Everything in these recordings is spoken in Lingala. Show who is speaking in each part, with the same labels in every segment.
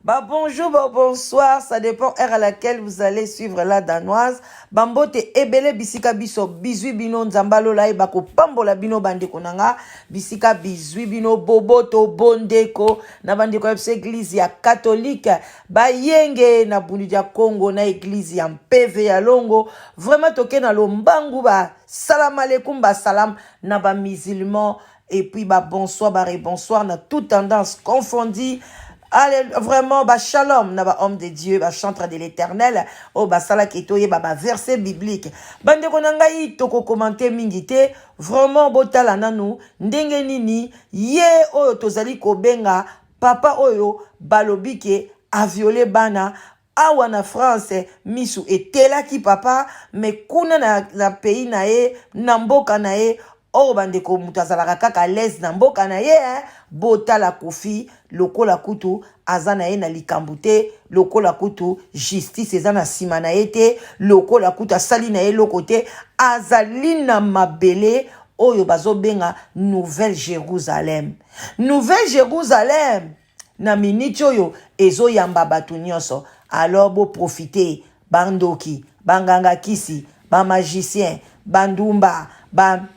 Speaker 1: Bah bonjour, bah bonsoir, ça dépend heure à laquelle vous allez suivre la danoise. Bambote ebele bisika biso bizui bino nzamba lola ye bako pambola bino bandeko nanga bisika bizui bino boboto bondeko na bandeko ya biso église ya catholique bayenge na bundu ya Congo na église ya mpeve ya longo vraiment toke na lombangu ba salam aleikum ba salam na ba musulmans et puis ba bonsoir ba rebonsoir na toute tendance confondue Allez, vraiment ba shalom na ba homme de Dieu ba chantre de l'éternel oyo basalaki toyeba ba verset biblique bandeko na ngai tokokomante mingi te vraiment botala nanu ndenge nini ye oyo tozali kobenga papa oyo balobi ke aviole bana awa na France misu etelaki papa me kuna na, na pays na ye na mboka na ye oyo bandeko moto azalaka kaka l'aise na mboka na ye eh? botala kofi lokola kutu aza na ye na likambo te lokola kutu justice eza na nsima na ye te lokola kutu asali na ye eloko te azali na mabele oyo bazobenga nouvelle jérusalem nouvelle jérusalem na miniti oyo ezoyamba bato nyonso alors boprofite bandoki banganga kisi bamagicien bandumba ba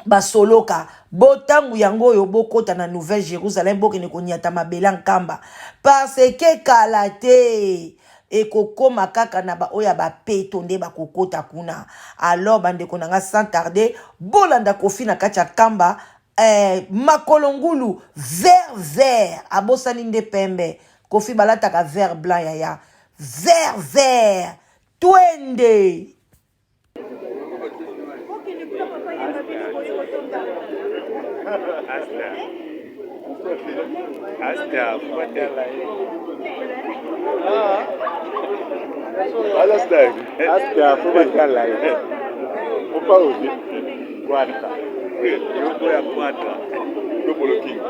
Speaker 1: basoloka botango yango oyo bokota na nouvelle jérusalem bokende konyata mabele ya nkamba parce ke kala te ekokoma kaka na baoyo ya bapeto nde bakokota kuna alors bandeko na nga sans tarder bolanda kofi na kati ya kamba eh, makolo ngulu vert vert abosani nde pembe kofi balataka vert blanc yaya vert vert twende
Speaker 2: Asta, Asta, faut batala ye. Faut pas oser. Kwata. Yoko ya kwata. Dobolo king.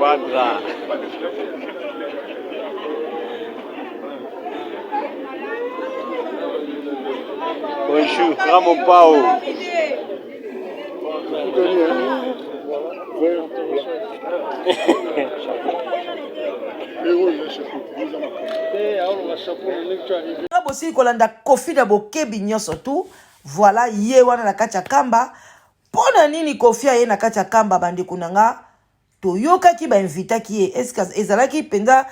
Speaker 2: Quadra. Bonjour, Ramon Pao.
Speaker 1: Bosili kolanda Koffi na bokebi nyonso tu voilà ye wana na kati ya kamba mpo na nini Koffi aye na kati ya kamba bandeko na nga toyokaki bainvitaki ye eske ezalaki mpenza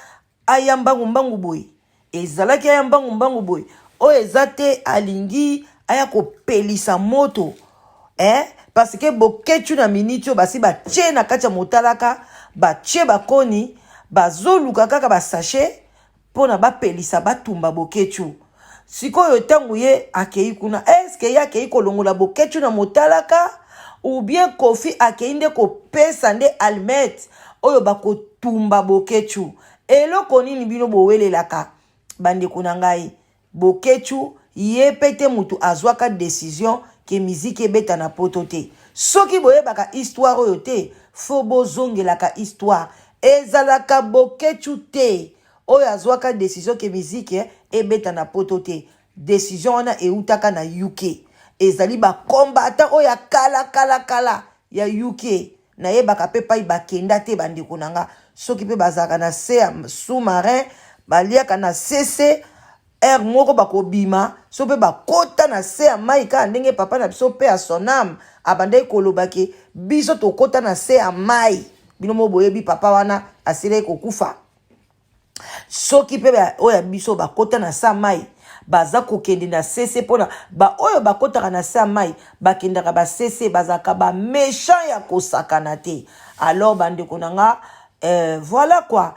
Speaker 1: aya mbangu mbangu boye ezalaki aya mbangu mbangu boye oyo eza te alingi aya kopelisa moto eh? parce que boketshu na miniti oyo basi batie na kati ya motalaka batie bakoni bazoluka kaka basashe mpo na bapelisa batumba boketshu sikoyo ntango ye akei kuna eske ye akei kolongola boketshu na motalaka ou bien kofi akei nde kopesa nde almete oyo bakotumba boketshu eloko nini bino bowelelaka bandeko na ngai boketshu ye pe te mutu azwaka decision ke miziki ebeta na poto te soki boyebaka histoire oyo te fo bozongelaka histoire ezalaka boketshu te oyo azwaka decision ke miziki ebeta na poto te decision wana eutaka na UK ezali ba combattant oyo ya kala kala kala ya UK nayebaka pe pai bakenda te bandeko na nga soki pe bazalaka na se ya sous marin baliaka na sese heure moko bakobima so mpe bakota na se ya mai kaka ndenge papa na biso mpe ya son ame abandaki koloba ke biso tokota na se ya mai bino mo boyebi papa wana asilaki kokufa soki mpe oyo ya biso bakota na sa mai baza kokende na sese mpona baoyo bakotaka na se ya mai bakendaka basese bazalaka baméchant ya kosakana te alors bandeko na nga euh, voilà quoi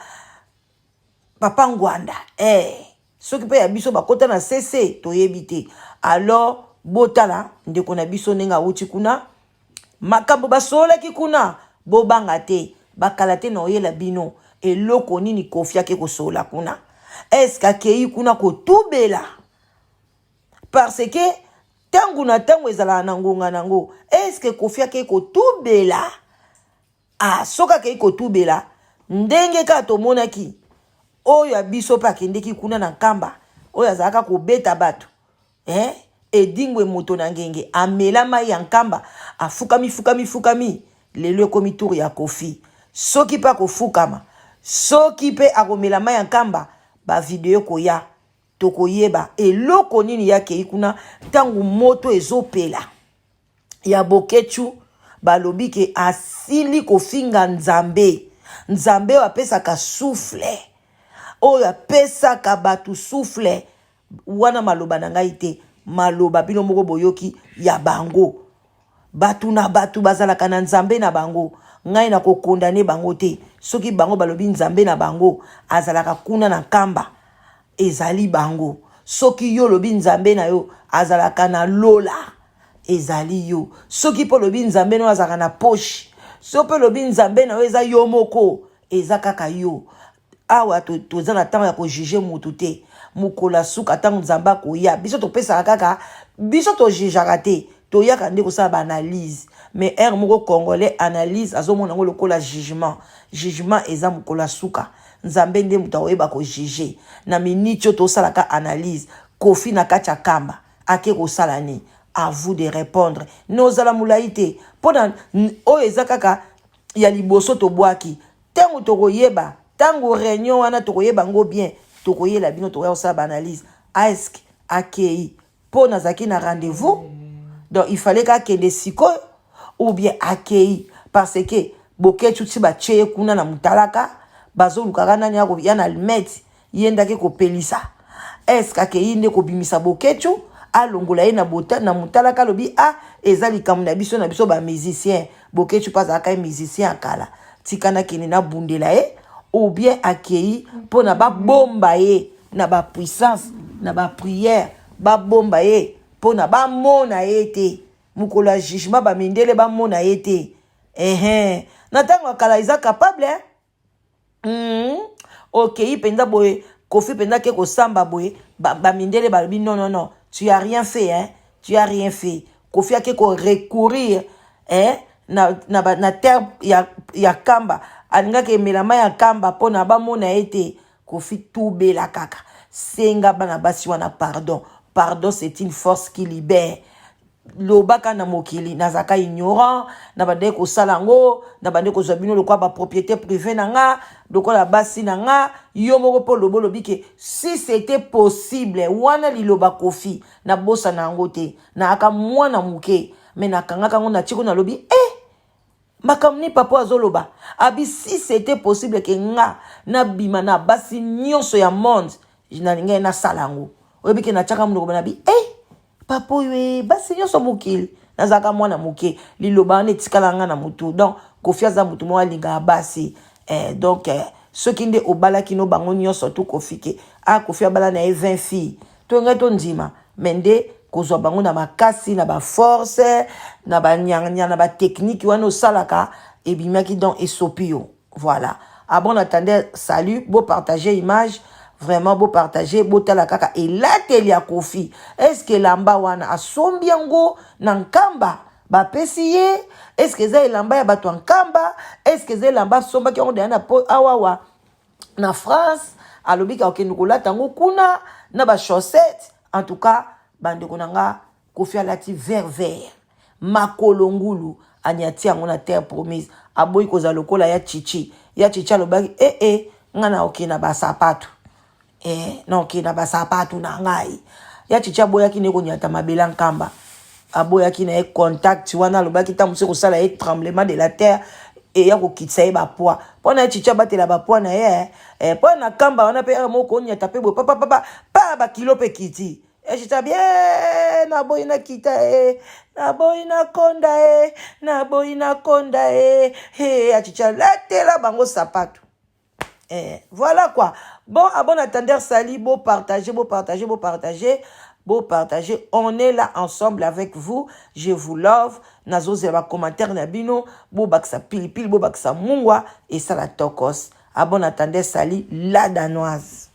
Speaker 1: papa ngwanda eh, soki mpe ya biso bakota na sese toyebi te alors botala ndeko na biso ndenge awuti kuna makambo basololaki kuna bobanga te bakala te na oyela bino Eloko nini Kofi ake kosolola kuna? Eske akei kuna kotubela? Parce que ntango na ntango ezalaka na ngonga nango. Eske Kofi akei kotubela? Ah, soki akei kotubela ndenge kaka tomonaki oyo ya biso mpe akendeki kuna na Nkamba, oyo azalaka kobeta bato, eh? Edingwe moto na ngenge amela mai ya Nkamba, afukami fukami fukami. Lelo ekomi tour ya Kofi. Soki mpe akofukama, soki mpe akomela mai ya Nkamba, bavideo koya, tokoyeba eloko nini yakei kuna. Ntango moto ezopela ya Boketshu, balobi ke asili kofinga Nzambe, Nzambe oyo apesaka souffle, oyo apesaka bato souffle wana. Maloba na ngai te, maloba bino moko boyoki ya bango. Bato na bato bazalaka na Nzambe na bango. Ngai nakokondane bango te. Soki bango balobi Nzambe na bango azalaka kuna na Nkamba, ezali bango. Soki yo olobi Nzambe na yo azalaka na lola, ezali yo. Soki mpe olobi Nzambe na yo azalaka na poche, soki mpe olobi Nzambe na yo eza yo moko, eza kaka yo. Awa toza na ntango ya kojuge mutu te. Mokolo ya suka, ntango Nzambe akoya, biso topesaka kaka, biso tojugeaka te. Toyaka nde kosala baanalyse. Mais heure moko Congolais, analyse azomona yango lokola jugement. Jugement eza mokolo ya suka. Nzambe nde moto akoyeba kojuge. Na miniti oyo tosalaka analyse, Kofi na kati ya Kamba ake kosala nini? À vous de répondre. Nozala molai te mpona oyo eza kaka ya liboso tobwaki. Ntango tokoyeba, ntango réunion wana tokoyeba yango bien, tokoyela bino, tokoya kosala baanalyse. Aeske akei mpo nazalaki na rendez-vous, donc il fallait kakende sikoyo, ou bien akei parce que Boketshu ti batie ye kuna na motalaka, bazolukaka nani ya na almete, ye ndaki kopelisa? Eske akei nde kobimisa Boketshu, alongola ye na, bota, na motalaka? Alobi: "A, eza likambo na biso na biso bamusicien." Boketshu mpe azalaka ye musicien ya kala, tika nakende nabundela ye. Ou bien akei mpona babomba ye na bapuissance, na baprière, babomba ye mpona bamona ye te mokolo ya jugement, bamindele bamona ye te. Ehe, na ntango ya kala eza capable, eh? Okei mpenza boye, Kofi mpenza ake kosamba boye, bamindele ba balobi: "Non, non, non, tu as rien fait, hein? Tu as rien fait." Kofi ake korecourir, eh? Na terre ya Kamba, alingaki emelama ya Kamba mpona bamona ye te. Kofi, tubela kaka, senga bana basi wana pardon. Pardon, c'est une force qui libère. Lobaka na mokili: "Nazalaka ignorant, na bandeki kosala yango, na bandeki kozwa bino lokola bapropriété privé na nga, lokola basi na nga." Yo moko mpo olobi, olobi ke si c'était possible. Wana liloba Kofi, nabosana yango te. Nayaka mwana moke, me nakangaka yango, natiko, nalobi: "Eh, makambo nini papa azoloba?" Abi si c'était possible ke nga nabima na basi nyonso ya monde, nalingai nasala yango. Oyebi ke natiaka monoko, nabi: "Eh, papa oyo e basi nyonso mokili." Nazalaka mwana moke, liloba wana etikala nga na motu. Donc Kofi aza motu moko alingaka basi, eh, donc eh, soki nde obalaki no bango nyonso tu, Kofi ke ah, Kofi abala na ye 20 filles, to ngai tondima. Me nde kozwa bango na makasi, na baforce, na banyanya, na batechnique wana osalaka, ebimaki, donc esopi yo. Voilà, à bon entendeur, salut. Bopartage image, vraiment bopartage, botala kaka elateli ya Kofi. Est-ce elamba wana asombi yango na Nkamba, bapesi ye? Est-ce eza elamba ya bato ya Nkamba? Est-ce eza elamba asombaki yango deya na awawa na France, alobi ka okende kolata yango kuna na bachaussette? En tout cas, bandeko na nga, Kofi alati vert vert, makolo ngulu, aniati yango na terre promise. Aboyi kozala lokola ya Chichi. Ya Chichi alobaki: "Ee, eh, nga na okende na basapatu, eh, na okende na basapatu na ngai." Ya Chichi aboyaki nde koniata mabele Nkamba, aboyaki na ye contact wana. Alobaki ntango mosusu kosala ye tremblement de la terre, eya kokitisa ye bapoids. Mpo na ye Chichi abatela bapoids na ye, eh, mpo na Kamba wana mpe moko oniata mpe boye papapapa pa bakilo mpe kiti. Echita bien, naboyi nakita e, naboyi nakonda e, naboyi nakonda e. He, achicha latela bango sapatu. Eh, voilà quoi. Bon, à bon entendeur, salut. Beau partager, beau partager, beau partager, beau partager. On est là ensemble avec vous. Je vous love. Nazozela ba commentaire na bino. Bo bakisa pilipili, bo bakisa mungwa et ça la tokos. À bon entendeur, salut la Danoise.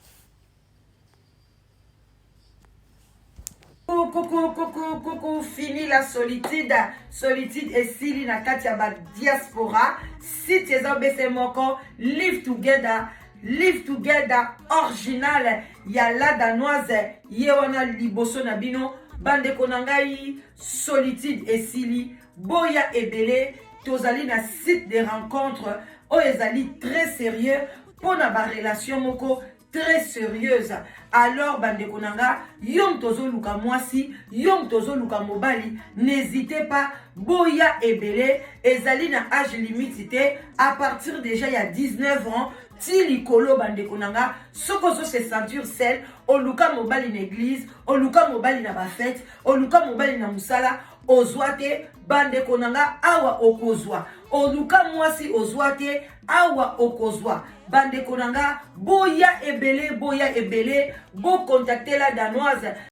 Speaker 1: Coucou, coucou, coucou, fini la solitude. Solitude esili na kati ya ba diaspora. Site eza bese moko, live together, live together original ya la Danoise. Ye wana liboso na bino, bandeko na ngai, solitude esili, boya ebele, tozali na site de rencontre oyo ezali très sérieux mpo na ba relation moko très sérieuse. Alors bandeko na nga, yo moto ozoluka mwasi, yo moto ozoluka mobali, n'hésitez pas, boya ebele. Ezali na âge limite te, à partir déjà ya 19 ans ti likolo. Bandeko na nga, soki ozo se sentir seul, oluka mobali na église, oluka mobali na bafete, oluka mobali na mosala, ozwa te, bandeko na nga, awa okozwa. Oluka mwasi, ozwa te, awa okozwa. Bandeko na nga, boya ebele, boya ebele, bocontacte la Danoise.